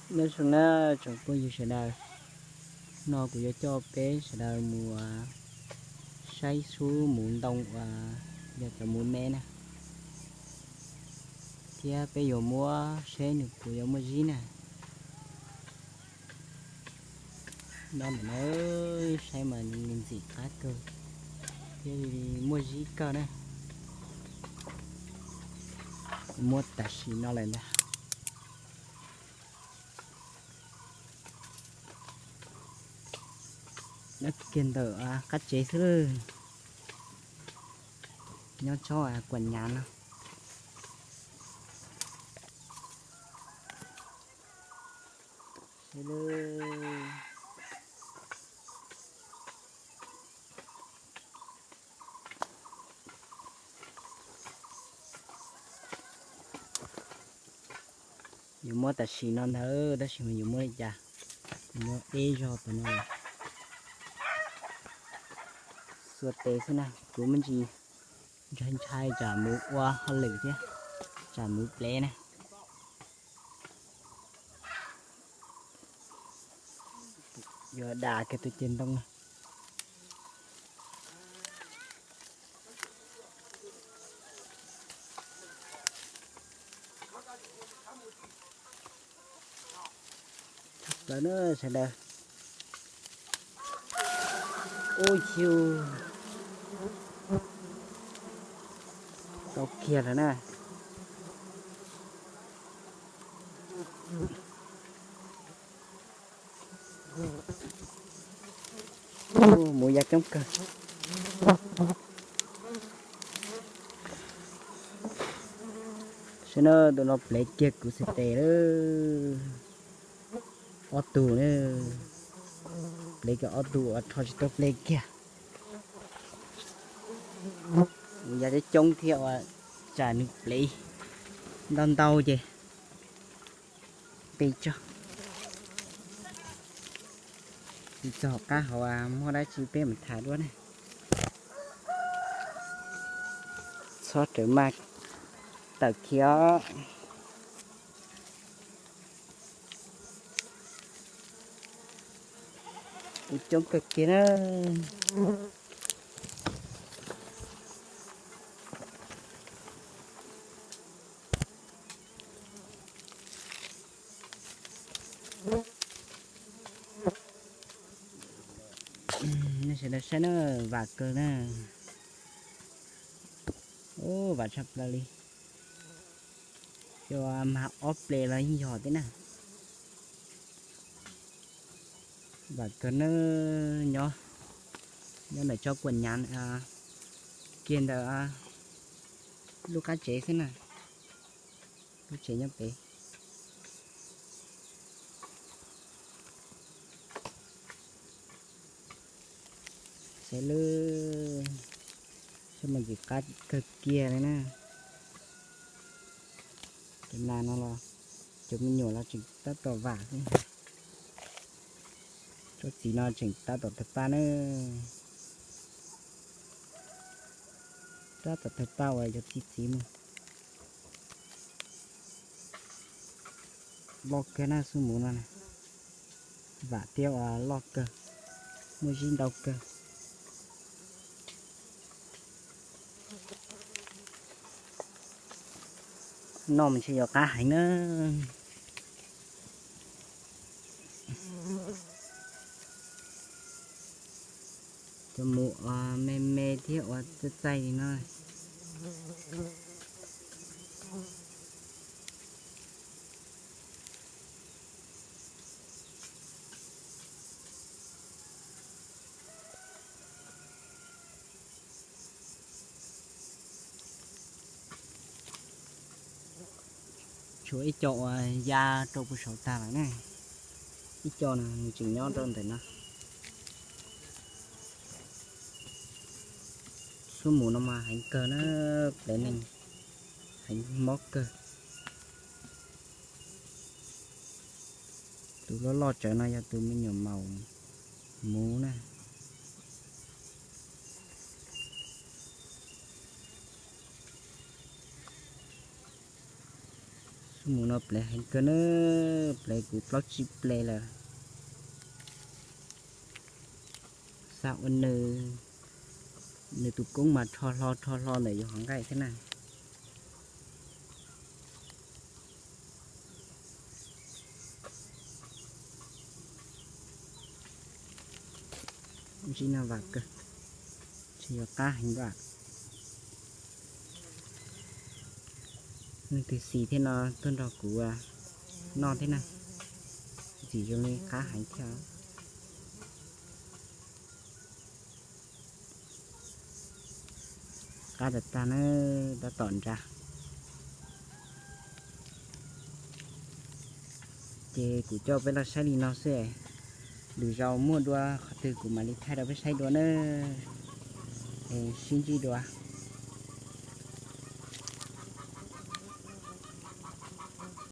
Nyob zoo na tsoom phooj ywg sawv daws, no kuv yuav coj peb sawv daws mus saib xub mus ntoo uas yog cov mus me na, thiab peb yuav muab seb nws puas yuav muaj zib na. No ntawm no saib mas nws ntxim qab kawg thiab muaj zib kawg na. Muab tam sim no lawm ntag. Nyob kiag ntawm qab tsev xwb, nyob tsob kuam nyav no. Yuav muab tam sim no ntag, tab sis mas yuav muab li cas? Muab ib zaug tam no xuas tes xwb na, kuv me ntsis ntshai ntshai tsam mus ua hauj lwm thiab tsam mus plev na. Yuav dam kiag tus ceg ntoo na. Txog plaws na sawv daws. Ub, tau kiag lawm na. Mus ya coob kawg. Saib na, tus no plev kiag kuv xib tes lawm. Ob tug na, plev kiag ob tug uas rho tsis tau plev kiag. Mus ya coob coob thiab uas tsam nws plev ntau ntau ces peb tso. Tsis txog qab hauv muaj dab tsi peb mus tham dua ne. Txhob rawm maj tawm khiav os. Ua coob kawg kiag na. Nej sawv daws saib na, vam kawg na. Ub, vam tshaj plaws li. Xyov mag ob plev los yeej yog thiab na. Vam kawg na, nyob, nyob ntawm tsob kuam nyav kiag ntawm lub qab tsev xwb na. Lub tsev nyob pem. Saib lub, saib mas ntxim qab kawg kiag li na. Cov nas no los, cov me nyuam los tseem tab tom vam xwb. Tsob txiv no tseem tab tom tawg paj na. Tab tom tawg paj uas yog txi txiv mus. Loj kawg na xub mus no na. Vam thiab uas loj kawg, muaj zib ntau kawg. Noj mas ntshe yuav qab heev na. Cov mus uas me me thiab uas txaij txaij li no. Tshuav ib co uas ya rau puag saud tag lawm na. Ib co no nws tseem nyob rau ntawm no. Xub mus no mas heev kawg na, plev neeg heev mob kawg. Tus loj loj tsawv no yog tus me nyuam maum muv na. Mus no plev heev kawg na, plev kuv plaub tsib ple lawm. Xav ua nws, nws tus koob mas rho hlo rho hlo ntawm yus hauv nqaij thiab na. Ntsib no vam kawg, tsis yuav qab heev vam. Leej twg xis thiab no tuaj nrog kuv noj thiab na, ntxim zoo li qab heev thiab. Qab tag tag na, tab tom ntsa. Ces kuv coj peb los saib li no xwb, lwm zaus muaj dua qhov twg kuv mam li thaij rau peb saib dua na. Es sib ntsib dua.